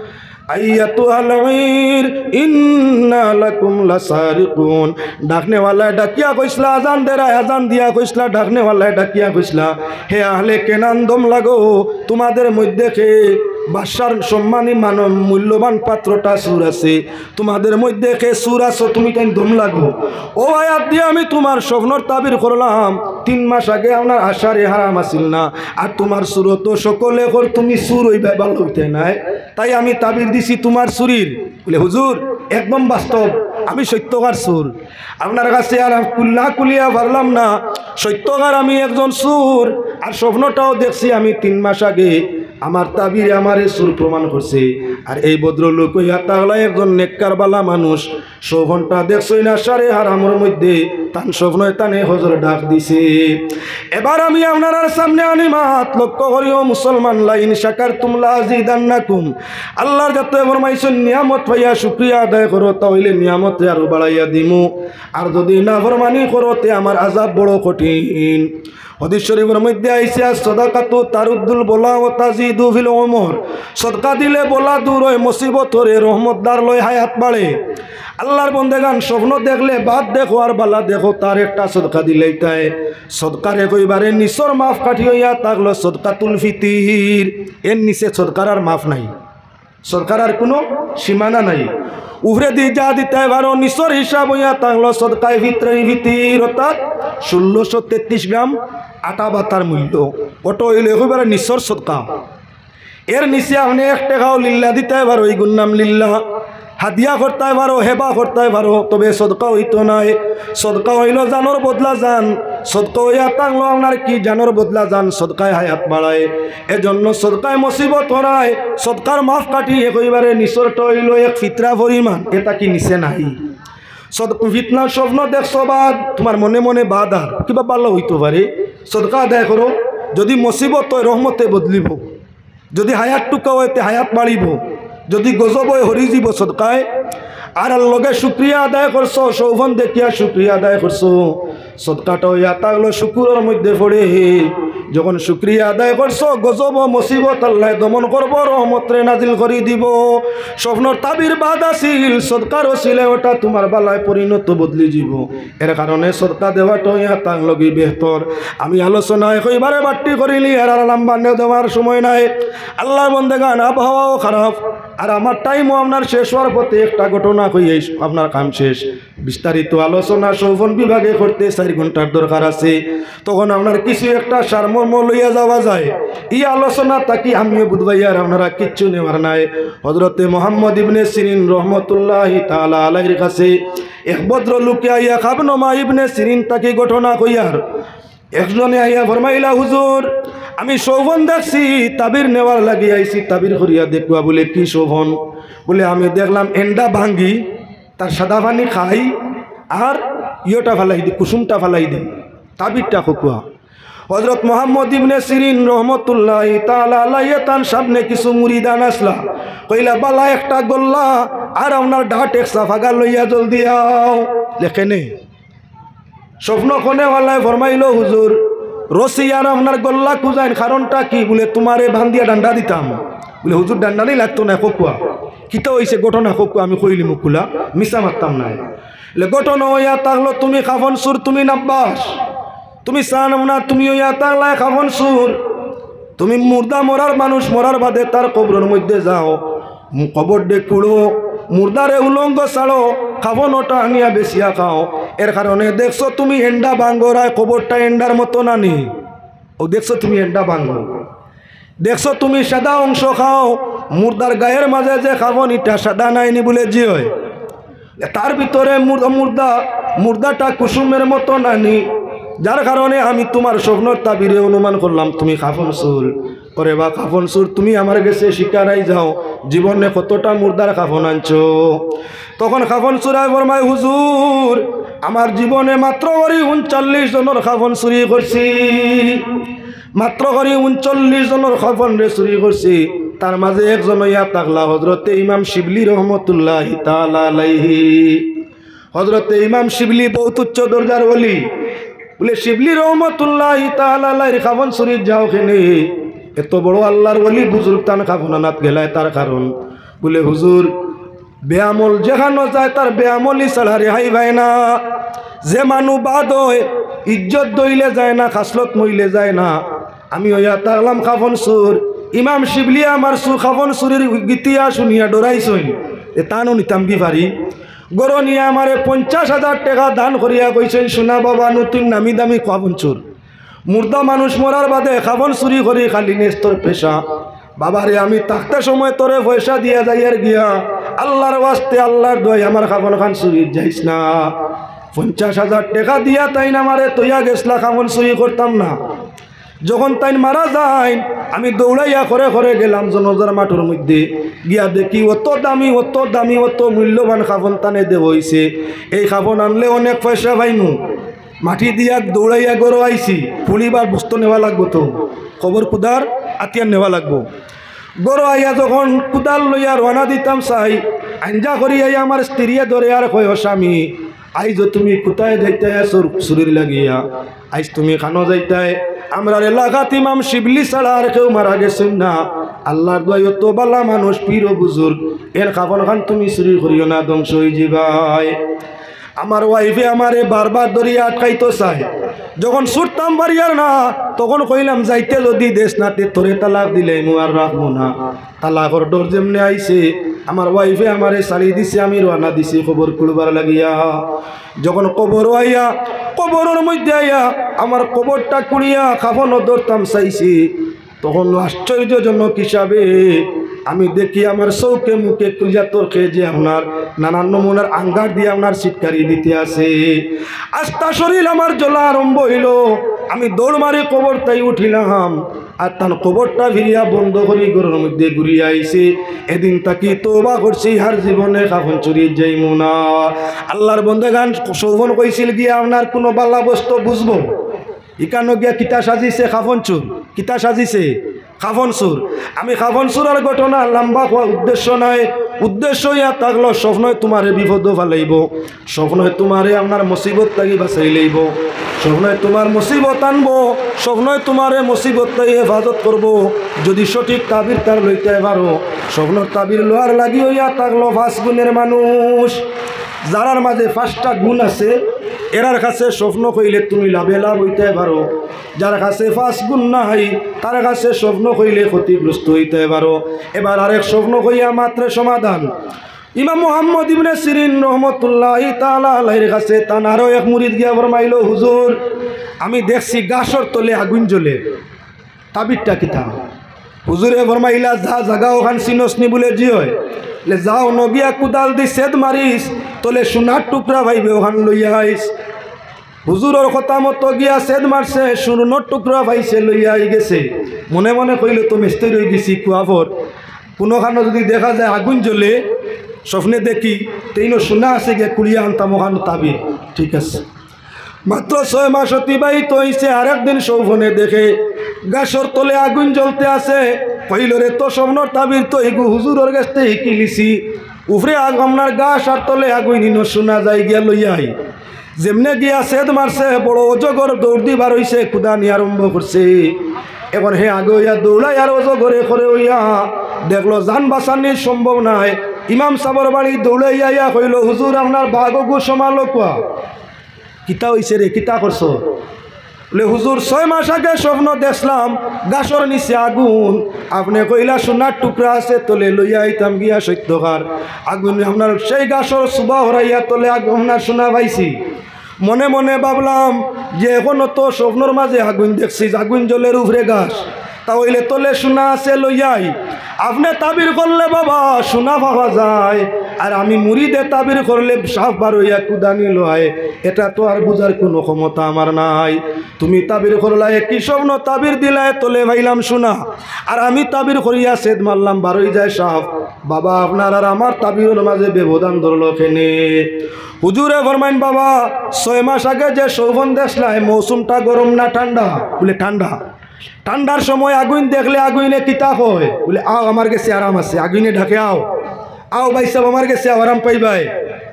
আইয়াতুহাল ঈর ইন্না লাকুম লাসারিকুন। ডাকনেওয়ালায় ডাকিয়া কইছলা, আজান দেরায়, আজান দিয়া কইছলা, ডাকনেওয়ালায় ডাকিয়া কইছলা, "হে আহলে কেনান, দম লাগো, তোমাদের মধ্যে কে বাদশার সম্মানী মানব মূল্যবান পাত্রটা চুর আছে, তোমাদের মধ্যে কে চুর আছো, তুমি তাইন দম লাগো।" অউ আয়াত দিয়া আমি তোমার স্বপ্নর তাবির করলাম, তিন মাস আগে আপনার আশারে হারাম আছিল না, আর তোমার চুরও তো সকলে কর, তুমি চুর অইবায়, ভালা অইতায় নায়, তাই আমি তাবির দিছি তোমার চুরির। বুলে, "হুজুর, একদম বাস্তব, আমি সত্যকার চুর, আপনার কাছে আর আমি কুল্লা কুলিয়া পারলাম না, সত্যকার আমি একজন চুর, আর স্বপ্নটাও দেখছি আমি তিন মাস আগে, আমার তাবিরে আমারে চুর প্রমাণ করছে।" আর এই ভদ্রলোক অইয়া থাকলা একজন নেককার ভালা মানুষ, সৌফনটা দেখছইন না, আশারে হারামর মধ্যে তান স্বপ্নয় তানে হজর ডাক দিছে। এবার আমি আপনারার সামনে আনিমু, লক্ষ্য করিও মুসলমান, "লাইন শাকারতুম লাআজিদান্নাকুম।" আল্লার জাতে ফরমাইছইন, "নিয়ামত পাইয়া শুকরিয়া আদায় করো, তা অইলে নিয়ামতে আরো বাড়াইয়া দিমু, আর যদি নাফরমানি করো, তে আমার আযাব বড় কঠিন।" হাদিস শরীফর মধ্যে আইছে, "আস-সাদাকাতু তারুদ্দুল বালা ওয়া তাজিদু ফিল উমর।" সদকা দিলে বালা দূর অয়, মুসিবত হরে, রহমত দার লয়, হায়াত বাড়ে। আল্লার বন্দেগান, স্বপ্ন দেখলে বাদ দেখো আর বালা দেখো, তার একটা সদকা দিলাইতায়। সদকার একইবারে নিচর মাপকাঠি অইয়া থাকলো সদকাতুল ফিতির। এর নিচে সদকার আর মাপ নাই। সদকার আর কুনু সীমানা নাই। উপরেদি যা দিতায় পারো, নিচর হিসাব অইয়া থাকলো সদকায়ে ফিতরে ফিতির, অর্থাৎ ষোলোশো তেত্রিশ গ্রাম আটা বাতার মূল্য। অটা অইলো একইবারে নিচর সদকা। এর নিচে আপনে এক টেকাও লিল্লা দিতায় পারো, ইগুর নাম লিল্লা। হাদিয়া করতায় পারো, হেবা করতায় পারো, তবে সদকা অইতো নায়। সদকা অইলো জানর বদলা জান। সদকা অইয়া থাকলো আপনার কি জানর বদলা জান, সদকায় হায়াত বাড়ায়। এজন্য সদকায় মুসিবত হরায়, সদকার মাপকাঠি একইবারে নিচরটা অইলো এক ফিতরা পরিমাণ, এটা কি নিচে নাই? সদ-, ফিতনার স্বপ্ন দেখছো বাদ, তোমার মনে মনে বাদ আর কিবা ভালা অইতো পারে, সদকা আদায় করো, যদি মুসিবত অয় রহমতে বদলিবো, যদি হায়াত টুকা অয় তে হায়াত বাড়িবো, যদি গজব অয় হরি যিবো সদকায়। আর লগে শুকরিয়া আদায় করছো, সৌফন দেখিয়া শুকরিয়া আদায় করছো, সদকাটা অইয়া থাকলো শুকুরর মধ্যে পড়ে। যখন শুকরিয়া আদায় করছো, গজব ও মুসিবত আল্লায় দমন করবো, রহমতরে নাজিল করি দিবো। স্বপ্নর তাবির বাদ আছিল, সদকার উছিলায় ওটা তুমার ভালায় পরিণত বদলি যিবো। এর কারণে সদকা দেওয়াটা অইয়া তার লাগি বেহতর। আমি আলোচনায় কইবারে বাট্টি করিলি, আর আর লম্বা নে দেওয়ার সময় নাই। আল্লার বন্দেগান, আবহাওয়াও খারাপ, আর আমার টাইমও আপনার শেষ অওয়ার পথে। একটা ঘটনা কইয়া আপনার কাম শেষ। বিস্তারিত আলোচনা সৌফন বিভাগে করতে চাইর ঘন্টার দরকার আছে। তখন আপনার কিছু একটা সারমর্ম লইয়া যাওয়া যায়। ই আলোচনা থাকি আমিও বুঝবাই, আর আপনারা কিচ্ছু নেওয়ার নাই। হযরতে মুহাম্মদ ইবনে সিরিন রহমতুল্লাহি তাআলা আলাইহির কাছে এক ভদ্রলোকে আইয়া খাবনুমা ইবনে সিরিন থাকি ঘটনা কইয়ার। একজনে আইয়া ফরমাইলা, "হুজুর, আমি সৌফন দেখছি, তাবির নেওয়ার লাগি আইছি, তাবির করিয়া দেখুয়া।" বুলে, "কি সৌফন?" বুলে, "আমি দেখলাম এন্ডা ভাঙ্গি, তার সাদা পানি খাই, আর ইয়েটা ফালাই দি, কুসুমটা ফালাই দি, তাবিরটা কউক্কা।" হযরত মুহাম্মদ ইবনে সিরিন রহমতুল্লাহি তাআলা আলাইহি তান সামনে কিছু মুরিদান আছলা, কইলা, "বালা একটা গল্লা আর আপনার ডাট এক সাফাগা লইয়া জলদি আও।" লেখেনে স্বপ্ন কনেওয়ালায় ফরমাইলো, "হুজুর, রশি আর আপনার গল্লা খুজাইন, কারণটা কি?" বুলে, "তুমারে বান্ধিয়া ডান্ডা দিতাম।" বুলে, "হুজুর, ডান্ডা নি লাগতো নায়, কউক্কা। কিতা অইছে ঘটনা কউক্কা, আমি কইলিমু খুলা, মিছা মাততাম নায়।" বুলে, "ঘটনা অইয়া থাকলো, তুমি কাফন চুর, তুমি নাব্বাস, তুমি চান না, তুমি অইয়া থাকলায় কাফন চুর।" তুমি মুর্দা, মরার মানুষ মরার বাদে তার কবরর মধ্যে যাও, কবররে খুঁড়ো, মুর্দারে উলঙ্গ ছাড়ো, কাফন ওটা আনিয়া বেচিয়া খাও। এর কারণে দেখছো তুমি এন্ডা ভাঙ্গরায়, কবরটা এন্ডার মতো নানি? অউ দেখছো তুমি এন্ডা ভাঙ্গো, দেখছো তুমি সাদা অংশ খাও, মুর্দার গায়ের মাঝে যে কাফন ইটা সাদা নায়নি? বুলে, "জি অয়।" তার ভিতরে মুর-, মুর্দা, মুর্দাটা কুসুমের মতো নানি, যার কারণে আমি তুমার স্বপ্নর তাবিরে অনুমান করলাম তুমি কাফন চুর। ওরে বা কাফন চুর, তুমি আমার গেছে স্বীকার অই যাও, জীবনে কতটা মুর্দার কাফন আনছো। তখন কাফন চুরায় ফরমায়, "হুজুর, আমার জীবনে মাত্র করি ঊনচল্লিশ জনর কাফন চুরি করছি।" মাত্র করি ঊনচল্লিশ জনর কাফনরে চুরি করছি, তার মাঝে একজন অইয়া থাকলা হযরতে ইমাম শিবলি রহমতুল্লাহি তাআলা আলাইহি। হযরতে ইমাম শিবলি বউত উচ্চ দরজার ওলি। বুলে, শিবলি রহমতুল্লাহি তাআলা আলাইহির কাফন চুরিত যাও কেনে? এত বড় আল্লার ওলি বুজুর্গ তান কাফন আনাত গেলায় তার কারণ? বুলে, হুজুর, বেআমল যেখানো যায়, তার বেআমলি ছাড়া রেহাই পায় না। যে মানু বাদ অয়, ইজ্জত দইলে যায় না, খাসলত মইলে যায় না। আমি অইয়া থাকলাম কাফন চুর। ইমাম শিবলি আমার চু-, কাফন চুরির ইতিহাস হুনিয়া ডরাইছইন। এ তানও নিতাম কি পারি? ঘরো নিয়া আমারে পঞ্চাশ হাজার টেকা দান করিয়া কইছইন, "সোনা বাবা, নতুন নামি দামি কাফন চুর।" মুর্দা মানুষ মরার বাদে কাফন চুরি করি খালি নেস্তর পেশা। বাবারে, আমি থাকতে সময় তোরে পয়সা দিয়া যাইয়ার গিয়া, আল্লার ওয়াস্তে, আল্লার দোয়াই আমার কাফন খান চুরি যাইস না। পঞ্চাশ হাজার টেকা দিয়া তাইন আমারে থইয়া গেছলা, কাফন চুরি করতাম না। যখন তাইন মারা যাইন, আমি দৌড়াইয়া করে করে গেলাম জনাজার মাঠর মধ্যে। গিয়া দেখি অত দামি, অত দামি, অত মূল্যবান কাফন তানে দেওয়া অইছে। এই কাফন আনলে অনেক পয়সা পাইমু। মাটি দিয়া দৌড়াইয়া ঘরো আইছি, পুড়িবার বস্তু নেওয়া লাগবো তো, কবর খুদার আতিয়ার নেওয়া লাগবো। ঘরো আইয়া যখন কুদাল লইয়া রওয়ানা দিতাম চাই, আঞ্জা করি আইয়া আমার স্ত্রীয়ে ধরে আর কয়, "ও স্বামী, আইজ তুমি কুথায় যাইতায় চুর-, চুরির লাগিয়া? আইজ তুমি কানো যাইতায়? আমরার এলাকাত ইমাম শিবলি ছাড়া আর কেউ মারা গেছইন না। আল্লার দোয়াই অত বালা মানুষ, পীর ও বুজুর্গ, এর কাফন খান তুমি চুরি করিও না, ধ্বংস অইযিবায়।" আমার ওয়াইফে আমারে বারবার ধরিয়া আটকাইতো চায়। যখন ছুটতাম পারিয়ার না, তখন কইলাম, "যাইতে যদি দেস না, তে তোরে তালাক দিলাইমু, আর রাখমু না।" তালাকর ডর যেমনে আইছে, আমার ওয়াইফে আমারে ছাড়ি দিছে, আমি রওয়ানা দিছি কবর খুঁড়বার লাগিয়া। যখন কবরো আইয়া, কবরর মধ্যে আইয়া, আমার কবরটা খুঁড়িয়া কাফনও ধরতাম চাইছি, তখন আশ্চর্যজনক হিসাবে আমি দেখি আমার চউখে মুখে কুইজা তরকে যে আপনার নানান নমুনার আঙ্গার দিয়া আপনার ছিটকারি দিতে আছে। আস্তা শরীর আমার জ্বলা আরম্ভ অইলো। আমি দৌড় মারি কবর তাই উঠিলাম, আর তান কবরটা ফিরিয়া বন্ধ করি ঘরর মধ্যে ঘুরিয়া আইছি। এদিন থাকি তওবা করছি, আর জীবনে কাফন চুরি যাইমু না। আল্লার বন্দেগান, সৌফন কইছিল গিয়া আপনার কুনু বালা বস্তু বুঝবো, ইকানো গিয়া কিতা সাজিছে? কাফন চুর। কিতা সাজিছে? কাফন চুর। আমি কাফন চুরর ঘটনা লম্বা কওয়ার উদ্দেশ্য নাই। উদ্দেশ্য ইয়া থাকলো, স্বপ্নয় তুমারে বিপদো ফালাইবো, স্বপ্নয় তুমারে আপনার মুসিবত থাকি বাঁচাই লইবো, স্বপ্নয় তুমার মুসিবত আনবো, স্বপ্নয় তুমারে মুসিবত থাকি হেফাজত করবো। যদি সঠিক তাবির তার লইতে পারো, স্বপ্নর তাবির লওয়ার লাগি অইয়া থাকলো পাঁচ গুণের মানুষ। যারার মাঝে পাঁচটা গুণ আছে, এরার কাছে স্বপ্ন কইলে তুমি লাভে লাভ অইতে পারো। যার কাছে পাঁচ গুণ নাই, তার কাছে স্বপ্ন কইলে ক্ষতিগ্রস্ত অইতে পারো। এবার আরেক স্বপ্ন কইয়া মাত্রে সমাধান। ইমাম মুহাম্মদ ইবনে সিরিন রহমতুল্লাহি তাআলা আলাইহির কাছে তান আরো এক মুরিদ গিয়া ফরমাইলো, "হুজুর, আমি দেখছি গাছর তলে আগুন জ্বলে, তাবিরটা কিতা?" হুজুরে ফরমাইলা, "যা, জাগা অখান চিনস নি?" বুলে, "জি অয়।" বুলে, "যা, অনো গিয়া কুদাল দি ছেদ মারিস, তলে সোনার টুকরা পাইবে, অখান লইয়া আইস।" হুজুরর কথা মতো গিয়া ছেদ মারছে, সোনার টুকরা পাইছে, লইয়া আই গেছে। মনে মনে কইলো, "তো মিস্ত্রি অই গেছি, কুয়াফর, কুনোখানো যদি দেখা যায় আগুন জ্বলে, স্বপ্নে দেখি, তে ইনো সোনা আছে, গিয়া কুড়িয়া আনতাম, অখানো তাবির।" ঠিক আছে। মাত্র ছয় মাস অতিবাহিত অইছে, আরেক দিন স্বপ্নে দেখে গাছর তলে আগুন জ্বলতে আছে। কইলো, "রে, তো স্বপ্নর তাবির তো ইগু হুজুরর গেছ থাকি হিকিলিছি, উপরে আগ-, আপনার গাছ আর তলে আগুন, ইনো সোনা, যাই গিয়া লইয়া আই।" যেমনে গিয়া ছেদ মারছে, বড় অজগর দৌড় দি বার অইছে, কুদানি আরম্ভ করছে। এখন হে আগে অইয়া দৌড়াইয়া অজগরে করে অইয়া দেখলো, জান বাঁচানি সম্ভব নায়। ইমাম সাবর বাড়ি দৌড়াইয়া আইয়া কইলো, "হুজুর, আপনার বাঘ অগু সামালো কুয়া।" "কিতা অইছে রে, কিতা করছো?" বুলে, "হুজুর, ছয় মাস আগে স্বপ্ন দেখছলাম, গাছর নিচে আগুন, আপনে কইলা সোনার টুকরা আছে, তলে লইয়া আইতাম গিয়া সত্যকার আগুন, আপনার সেই গাছর সুবা হরাইয়া তলে আগুন, আপনার সোনা পাইছি। মনে মনে ভাবলাম যে এখনো তো স্বপ্নর মাঝে আগুন দেখছি, আগুন জ্বলের উপরে গাছ, তা অইলে তলে সোনা আছে, লইয়া আই। আপনে তাবির করলে বাবা সোনা পাওয়া যায়, আর আমি মুরিদে তাবির করলে সাপ বার অইয়া কুদানি লয়, এটা তো আর বুঝার কুনু ক্ষমতা আমার নাই। তুমি তাবির করলায়, কি স্বপ্ন তাবির দিলায়, তলে পাইলাম সোনা, আর আমি তাবির করিয়া ছেদ মারলাম, বার অই যায় সাপ। বাবা, আপনার আর আমার তাবিরর মাঝে ব্যবধান ধরলো কেনে?" হুজুরে ফরমাইন, "বাবা, ছয় মাস আগে যে স্বপ্ন দেখছলায়, মৌসুমটা গরম না ঠান্ডা?" বুলে, "ঠান্ডা।" "ঠান্ডার সময় আগুন দেখলে আগুনে কিতা কয়?" বুলে, "আও, আমার গেছে আরাম আছে।" আগুনে ডাকে, "আও, আও ভাইসাব, আমার গেছে আও, আরাম পাইবায়।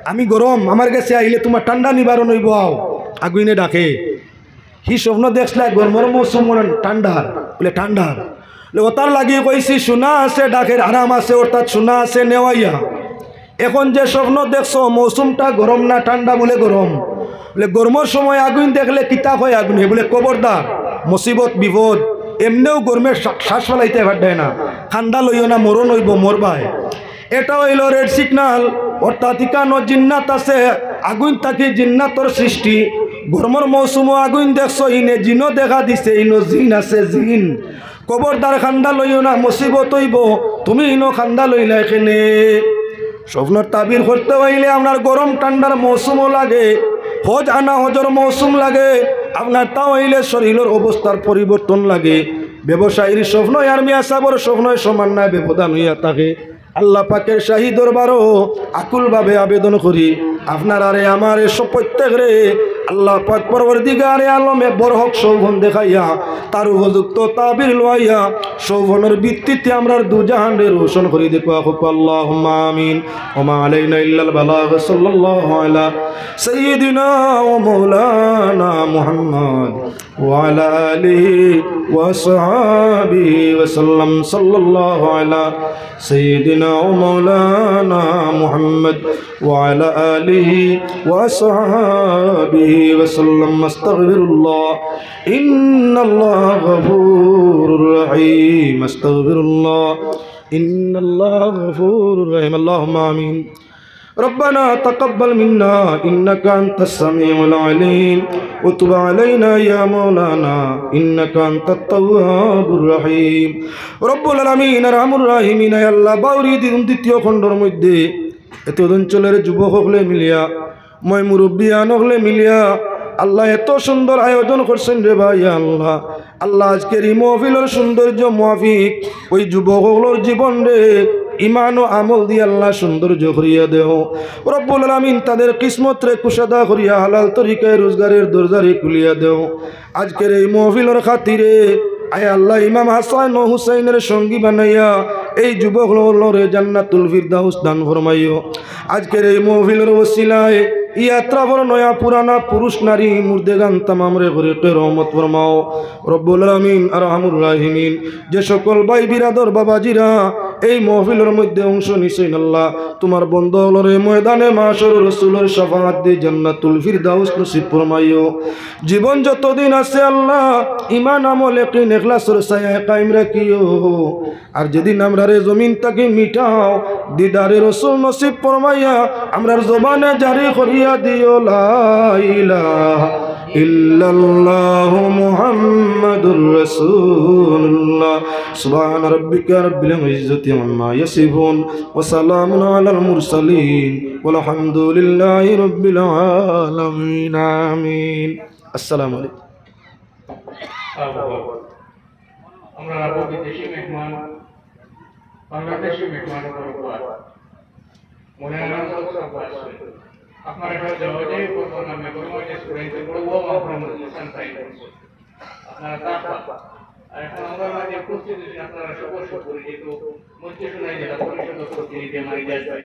আমি গরম, আমার গেছে আইলে তুমার ঠান্ডা নিবারণ অইবো, আও।" আগুনে ডাকে। "হি স্বপ্ন দেখছলায় গরমর মৌসুম না ঠান্ডার?" বুলে, "ঠান্ডার।" বুলে, "অতার লাগি কইছি, সোনা আছে, ডাকের আরাম আছে, অর্থাৎ সোনা আছে নেওয়াইয়া। এখন যে স্বপ্ন দেখছো, মৌসুমটা গরম না ঠান্ডা?" বুলে, "গরম।" বুলে, "গরমর সময় আগুন দেখলে কিতা কয় আগুনে?" বুলে, "খবরদার, মুসিবত, বিপদ, এমনেও গরমে শ্বা-, শ্বাস ফালাইতে পারবে না, ঠান্ডা লইও না, মরণ অইবো, মরবায়।" এটা অইলো red signal, অর্থাৎ ইকানো জিন্নাত আছে, আগুন থাকি জিন্নাতর সৃষ্টি। গরমর মৌসুমো আগুন দেখছো, ইনে জিনও দেখা দিছে, ইনো জিন আছে, জিন। খবরদার, ঠান্ডা লইও না, মুসিবত অইবো, তুমি ইনো ঠান্ডা লইলায় কেনে? স্বপ্নর তাবির করতে অইলে আপনার গরম ঠান্ডার মৌসুমও লাগে, হজ আনা হজর মৌসুম লাগে, আপনার তা অইলে শরীলর অবস্থার পরিবর্তন লাগে। ব্যবসায়ীর স্বপ্ন আর মিয়া সাবর স্বপ্ন সমান নায়, ব্যবধান অইয়া থাকে। আল্লাহ পাকের শাহী দরবারো আকুলভাবে আবেদন করি, আপনারারে আমারে সব প্রত্যেকরে আল্লাহ পাক পরওয়ারদিগারে আলমে বরহক স্বপ্ন দেখাইয়া তার উপযুক্ত তাবির লইয়া স্বপ্নর ভিত্তিতে আমরার দুজাহানরে রোশন করি দেখো, আল্লাহুম্মা আমিন। ওমা আলাইনা ইল্লাল বালাগ। সাল্লাল্লাহু আলা সাইয়্যিদিনা ওয়া মাওলানা মুহাম্মদ ওয়া আলা আলিহি ওয়া সাহবিহি ওয়া সাল্লাম। সাল্লাল্লাহু আলা সাইয়্যিদিনা ওয়া মাওলানা মুহাম্মদ ওয়া আলা আলিহি ওয়া সাহবিহি ওয়া সাল্লাম। আস্তাগফিরুল্লাহ। ইন্নাল্লাহা গফুরুর রহিম। আস্তাগফিরুল্লাহ। ইন্নাল্লাহা গফুরুর রহিম। আল্লাহুম্মা আমিন। ربنا تقبل منا إنك أنت السميع العليم وتب علينا يا مولانا إنك أنت التواب الرحيم। রব্বুল আলামিন, আরহামুর রাহিমিন, আয় আল্লাহ, বাউরি দিন দ্বিতীয় খণ্ডর মধ্যে এতদিন অঞ্চলের যুবক অকলে মিলিয়া, ময় মুরব্বিয়ান অকলে মিলিয়া, আল্লাহ, এত সুন্দর আয়োজন করছইন রে ভাই, আল্লাহ। আল্লাহ, আজকের ই মহফিলর সৌন্দর্য মুআফিক ওই যুবক অকলর জীবনরে ইমান ও আমল দি আল্লাহ সৌন্দর্য করিয়া দেও। রব্বুল আলামিন, তাদের কিসমতরে কুশাদা করিয়া হালাল তরিকায় রোজগারের দরজারে খুলিয়া দেও। আজকের এই মহফিলর খাতিরে আয় আল্লাহ, ইমাম হাসান ও হুসাইনরে সঙ্গী বানাইয়া এই যুবক অকলরে জান্নাতুল ফিরদাউস দান ফরমাইও। আজকের এই মাহফিলর ওসিলায় ই আত্রাফর নয়া পুরানা পুরুষ নারী মুর্দেগান তামামরে গরিকে রহমত ফরমাও। রব্বুল আলামিন, আরহামুর রাহিমিন, যে সকল ভাই বিরাদর বাবাজিরা এই মাহফিলর মধ্যে অংশ নিছইন আল্লাহ, তুমার বন্দা অকলরে ময়দানে মাশর রসুলর শাফাআত দি জান্নাতুল ফিরদাউস নসিব ফরমাইও। জীবন যতদিন আছে আল্লাহ, ইমান, আমল, ইয়াকিন, ইখলাসর ছায়ায় কায়েম রাখিও। আর যেদিন আমরারে জমিন থাকি মিটাও, দিদারে রসুল নসিব ফরমাইয়া আমরার জবানে জারি করিয়া দিও, লা ইলাহা ইল্লাল্লাহু মুহাম্মাদুর রাসূলুল্লাহ। সুবহানা রাব্বিকা রাব্বিল ইজ্জাতি আম্মা ইয়াসিফুন, ওয়া সালামুন আলাল মুরসালিন, ওয়াল হামদুলিল্লাহি রাব্বিল আলামিন। আমিন। আসসালামু আলাইকুম। আমরা আরো বিদেশি মেহমান, বাংলাদেশি মেহমান বরকত। মনে হয় না সব সব আসবে। আপনারা সব জবাবে করবো না, মেহমান যে স্টুডেন্ট বড় ও আমার মধ্যে সান পাই করছে। আপনারা তার পাক। আর এখন আমরা মাঝে উপস্থিত হয়েছি, আপনারা সব সুপরিচিত, মঞ্চে শোনাই জেলা পরিষদ প্রতিনিধি আমার ইলিয়াস ভাই।